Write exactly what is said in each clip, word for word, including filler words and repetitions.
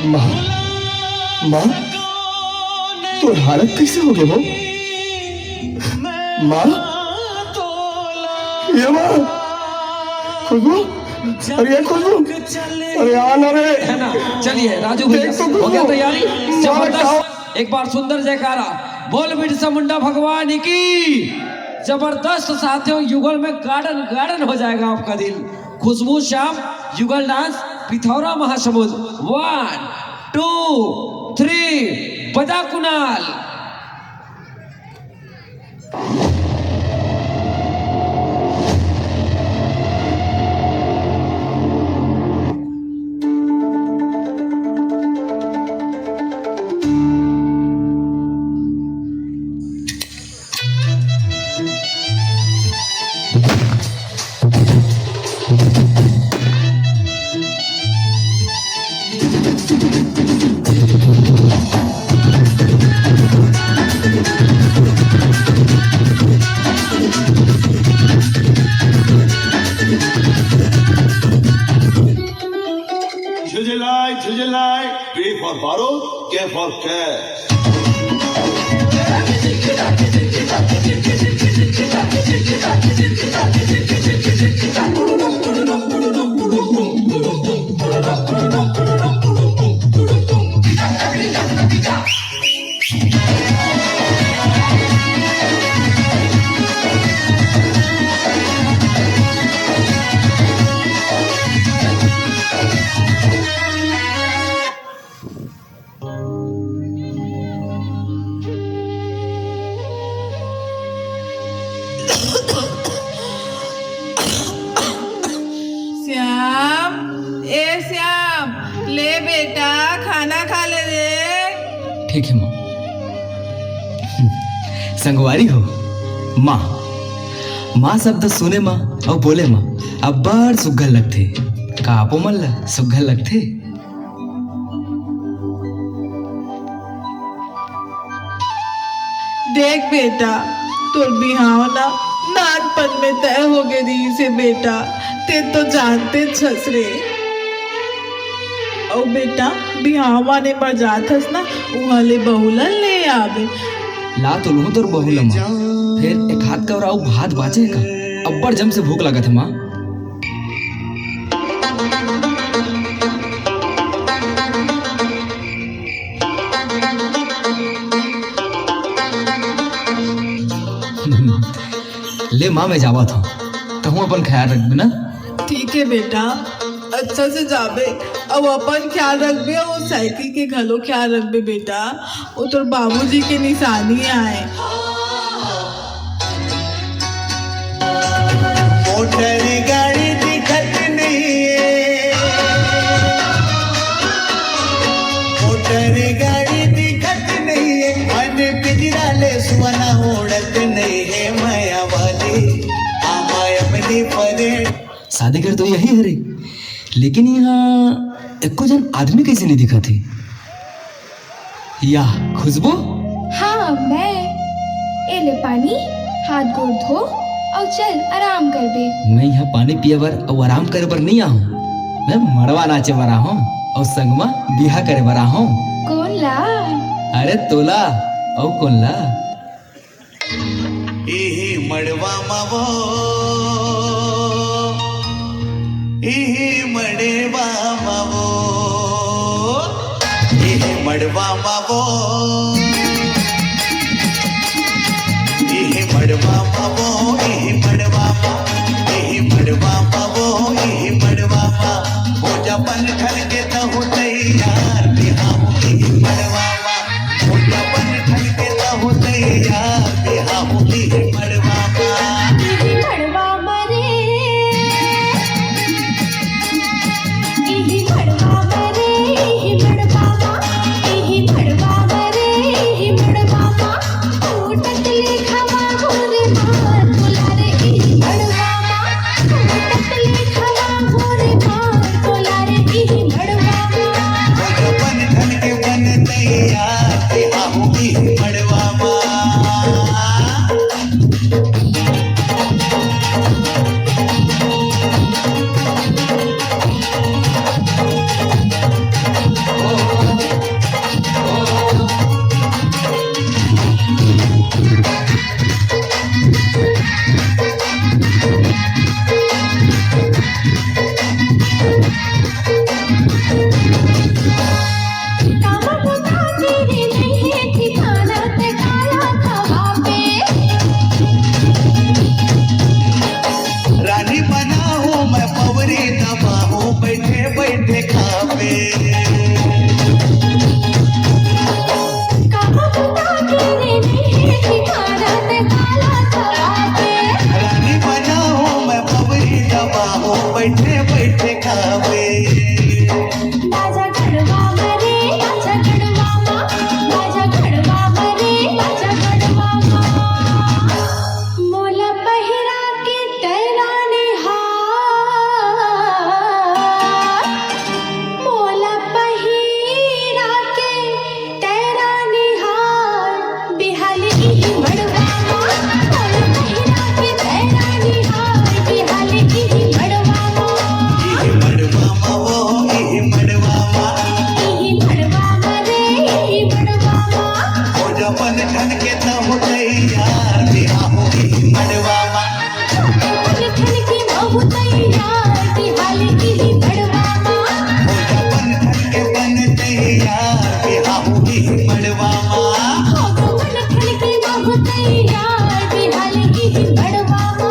माँ, माँ, तोर हालत कैसे हो गए हो? माँ, ये माँ, खुशबू, अरे ये खुशबू, अरे आ ना रे। है ना? चलिए राजू भैया, देख तो हो गया खुशबू। तैयारी? माँ, जबरदस्त। एक बार सुंदर जयकारा बोल बिरसा मुंडा भगवान की। जबरदस्त साथियों, युगल में गार्डन गार्डन हो जाएगा आपका दिल। खुशबू श्याम, युगल dance, Pithora Mahasamund. One, two, three, बजा कुणाल। झुझलाय, झुझलाय, B for बारूद, K for cash। श्याम, ए श्याम, ले बेटा, खाना खा ले रे। ठीक है माँ। संगवारी हो, माँ, माँ शब्द सुने मा अउ बोले मा अब्बड़ सुग्घर लगथे। का आपो मन ला सुग्घर लगथे? देख बेटा, तोर बिहाव ना नानपन में तय हो गे रहिस हे बेटा, ते तो जानते छस रे। अउ बेटा, बिहाव माने बर जात हस ना, उहाँ ले बहू ला ले आबे। ला तो लूँ तोर बहू ला माँ, फेर एक हाथ कौर अउ भात बाचे हे का? अब्बड़ जम से भूख लागत हे माँ। ले माँ, मैं जावत हूँ, तहूँ अपन ख्याल रखबे ना। ठीक है बेटा, अच्छा से जाबे, अउ अपन ख्याल रखबे, अउ साइकिल के घलो ख्याल रखबे बेटा, वो तोर बाबूजी के निशानी आय। मोटर गाड़ी दिखत नहीं है, मोटर गाड़ी दिखत नहीं है, मन पिंजरा ले सुअना उड़त नहीं है, माया वाली, आ माया वाली परे। शादी घर तो यही हरे, लेकिन यहाँ एको झन आदमी कैसे नहीं दिखत हे? या खुशबू? हाँ, मैं। ए ले पानी, हाथ गोड़ धो अउ चल, आराम करबे। मैं यहाँ पानी पिए बर अउ आराम करे बर नहीं आहूँ। मैं मड़वा नाचे बर आहूँ अउ संगमा बिहा करे बर आहूँ। कोन ला? अरे तोला, अउ कोन ला? इही मड़वा मा वो, इही मड़वा मा वो, इही मड़वा मा वो, इही मड़वा मा वो, इही मड़वा मा, इही मड़वा मा वो, इही मड़वा मा। हो जा बन ठन के तहु तैयार, बिहाव इही मड़वा मा। रानी बनाओ मैं पवरी दबाओ, बैठे बैठे खावे। बाजा गड़वा मरे, बाजा गड़वा मा, बाजा गड़वा मरे, बाजा गड़वा मा। मोला पहिरा के तैरानी हार, मोला पहिरा के तैरानी हार, बिहाली इही मड़वा मा। मोला पहिरा के तैरानी हार, बिहाली इही मड़वा मा। इही मड़वा मा वो, इही मड़वा मा। इही मड़वा मा रे, इही मड़वा मा। हो जा बन ठन के तहु तैयार, बिहाहू इही मड़वा मा। बन ठन के महू तैयार, बिहाली इही मड़वा मा। हो जा बन ठन के बन तैयार, बिहाहू इही मड़वा मा। हो जा बन ठन के महू तैयार, बिहाली इही मड़वा मा।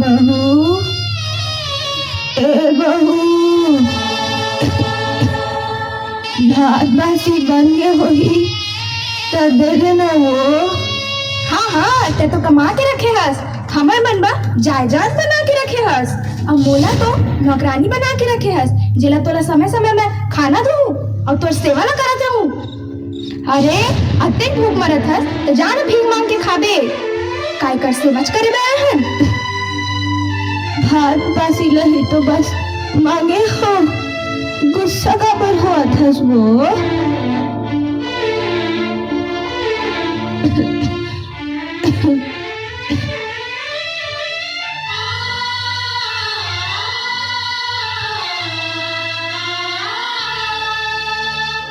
बहू, ए बहू, भात बासी बन गे होही, त दे देना वो। हाँ, हाँ, ते तो कमा के रखे हस, हमर मन बर जायदाद बना के रखे हस। अब मोला तो नौकरानी बना के रखे हस, जेला तोला समय-समय में खाना दूँ अउ तोर सेवा ला करत रहूँ। अरे, अतेक भूख मरत हस, त जा न भीख मांग के खाबे। काय कर सेवाच करे बर आए हन? भात बासी ल ही तो बस मांगे हंव, गुस्सा काबर होवत हस वो?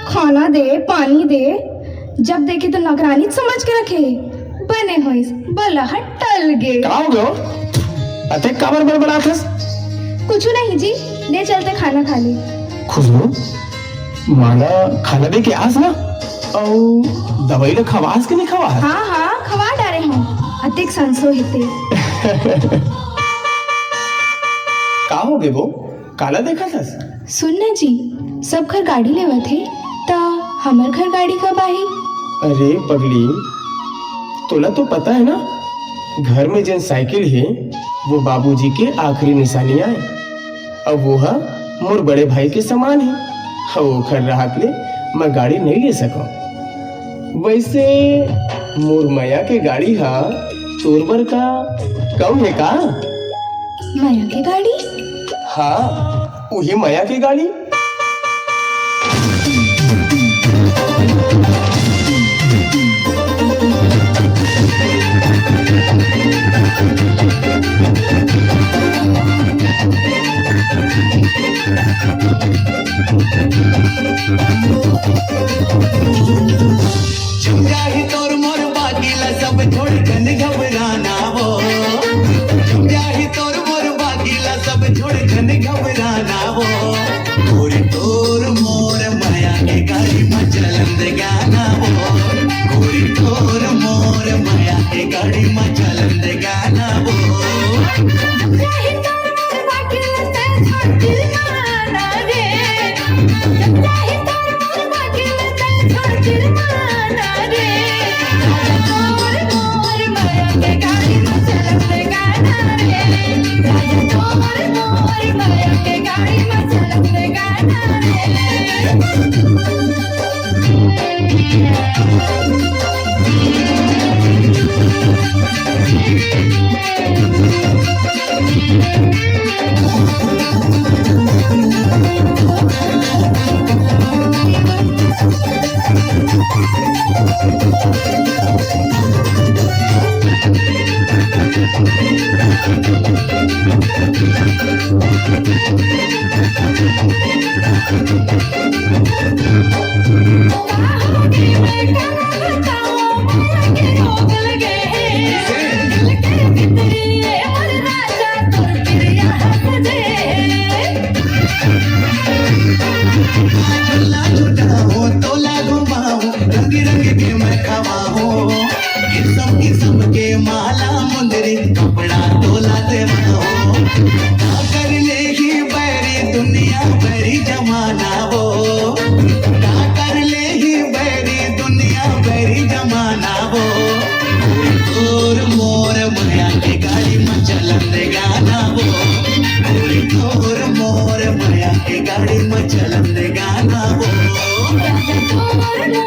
खाना दे, पानी दे, जब देखे तो नौकरानी समझ के रखे हे। बने होइस, बलहा टल गे। का हो गयो? अतेक काबर बड़बड़ात हस? कुछु नहीं जी, ले चल ते खाना खा ले। खुशबू, माँ ला खाना दे के आस ना, अउ दवाई ला खवास के नहीं खवास? हाँ, हाँ, खवा डारे हंव, अतेक संसो हे ते। का हो गे वो? काला देखत हस? सुन ना जी, सब घर गाड़ी लेवत हे, त हमर घर गाड़ी कब आही? अरे पगली, तोला तो पता हे ना, घर में जेन साइकिल हे, वो बाबूजी के आखिरी निशानी आय। अब वो ह मोर बड़े भाई के समान हे, अउ ओखर रहत ले मैं गाड़ी नइ ले सकंव। वइसे मोर मया के गाड़ी ह तोर बर का कम हे का? मया के गाड़ी? हाँ, उही मया के गाड़ी। छुप जाही तोर मोर बाकी ला सब छोड़ झन घबराना वो। छुप जाही तोर मोर बाकी ला सब छोड़ झन घबराना वो। गोरी तोर मोर मया के गाड़ी म चलन दे गाना वो। गोरी तोर मोर मया के गाड़ी म चलन दे गाना वो।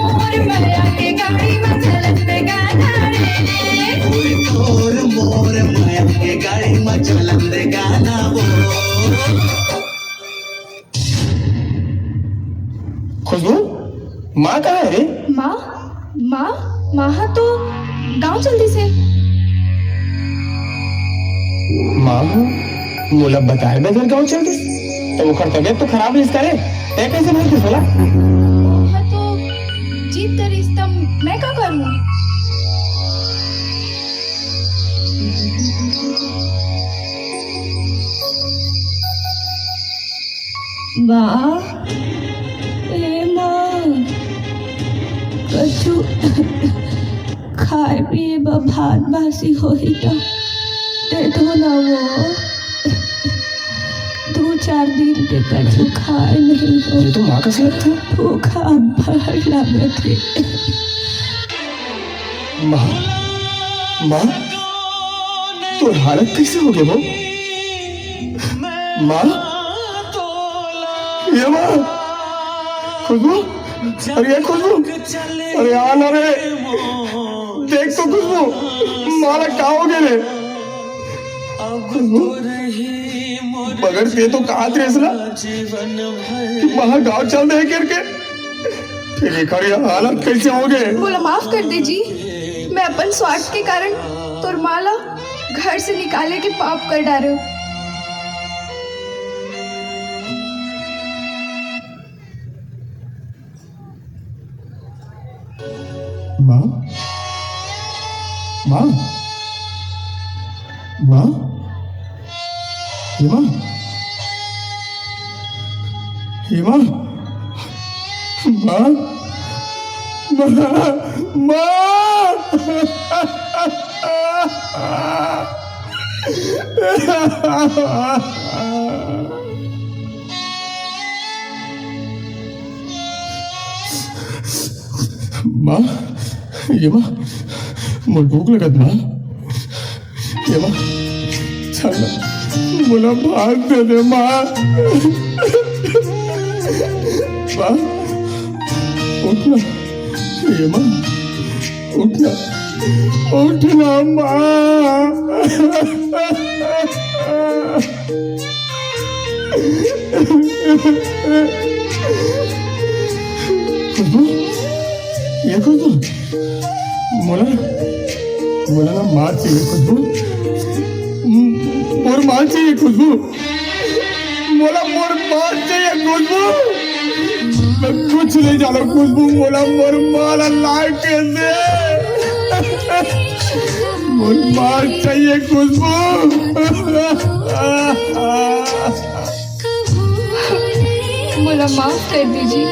मोर मया के गाड़ी म चलत गाना रे। मोर मोर मया के गाड़ी म चलत गाना वो। खुशबू, माँ कहाँ है रे? माँ, माँ, माँ हा तो गाँव चल दिस हे। माँ हा मोला बताए बगैर गाँव चल दिस? त ओकर तबीयत तो खराब रहिस का रे? तैं कइसे भूल गिस ओला? माँ हा तो जिद करिस त मैं का करूँ? माँ, ए माँ, कछु खाए पिए बर भात बासी होही त दे दो ना वो। दू चार दिन के कछु खाए नहीं हो। ये तो माँ कस लगथे। भूख अब्बड़ लागत हे। माँ, माँ, तोर हालत कइसे होगे वो? माँ, ए माँ, खुशबू, अरे ए खुशबू, अरे आ ना रे, देख तो खुशबू, माँ ला का होगे रे? खुशबू, मगर तैं तो कहत रहिस ना कि माँ गाँव चल दे करके, फेर एकर ये हालत कइसे होगे? मोला माफ कर दे जी, मैं अपन स्वार्थ के कारण तोर माँ ला घर से निकाले के पाप कर डारेंव। माँ, माँ, माँ, ए माँ, ए माँ, माँ, माँ, माँ। माँ, ए माँ, मोर भूख लगत माँ। ए माँ, चल ना, मोला भात दे दे माँ। माँ, उठ ना, ए माँ, उठ ना, उठ ना माँ। खुशबू, ए खुशबू, मोला, मोला ना माँ चाहिए खुशबू, मोर माँ चाहिए खुशबू, मोला मोर माँ चाहिए खुशबू, मैं कुछ नहीं जानंव खुशबू, मोला मोर माँ ला लाके दे। मोर माँ चाहिए खुशबू। मोला माफ कर दीजिए,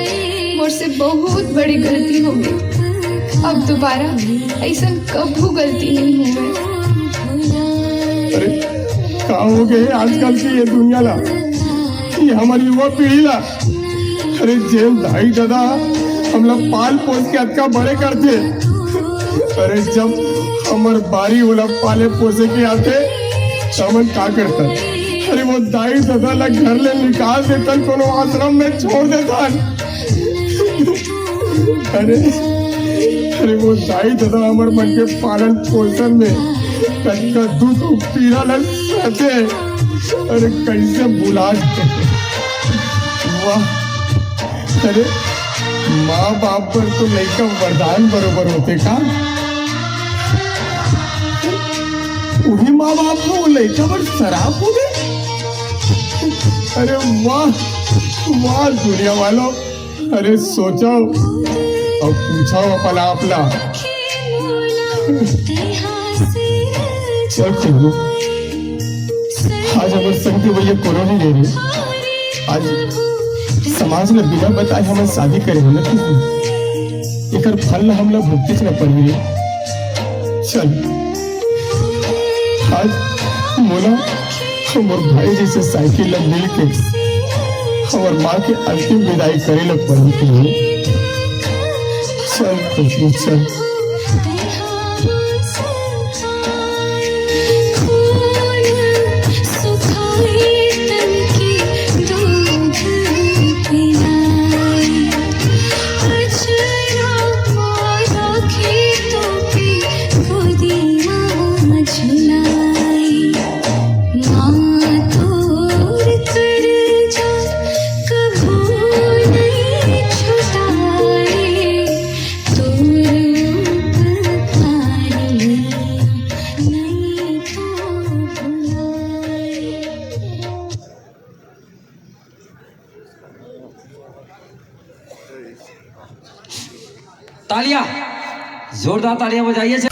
मोर से बहुत बड़ी गलती हो गई। अब दोबारा अइसन कभू गलती नहीं होवे। अरे, का होगे आजकल के ये दुनिया ला, ये हमर युवा पीढ़ी ला? अरे, जेन दाई ददा हमला पाल पोस के अतका बड़े करथे, अरे, जब हमर बारी ओला पाले पोसे के आथे, त हमन का करथन? अरे, वो दाई ददा ला घर ले निकाल देथन, कोनो आश्रम में छोड़ देथन। अरे, अरे, वो दाई ददा हमर मन के पालन पोषण में कतका दुख पीड़ा ल सहथे। अरे, कइसे भुला दे। वाह, अरे, माँ बाप बर तो लइका वरदान बरोबर होथे का? उही माँ बाप ह वो लइका बर सराप होगे। अरे वाह, वाह दुनिया वालों, अरे सोचव अउ पूछव अपन आप ला। चल खुशबू, आज हमर संग के भैया कोनो नहीं रहे। आज समाज में बिना बताए हमन शादी करे हो ना खुशबू, एकर फल ला हमला भुगतेच न पड़ही रे। चल, आज मोला मोर भाई जइसे साइकिल ला मिल के हमर माँ के अंतिम विदाई करे ला पड़ही रे। चल खुशबू, चल। तालियां, जोरदार तालियां बजाइए।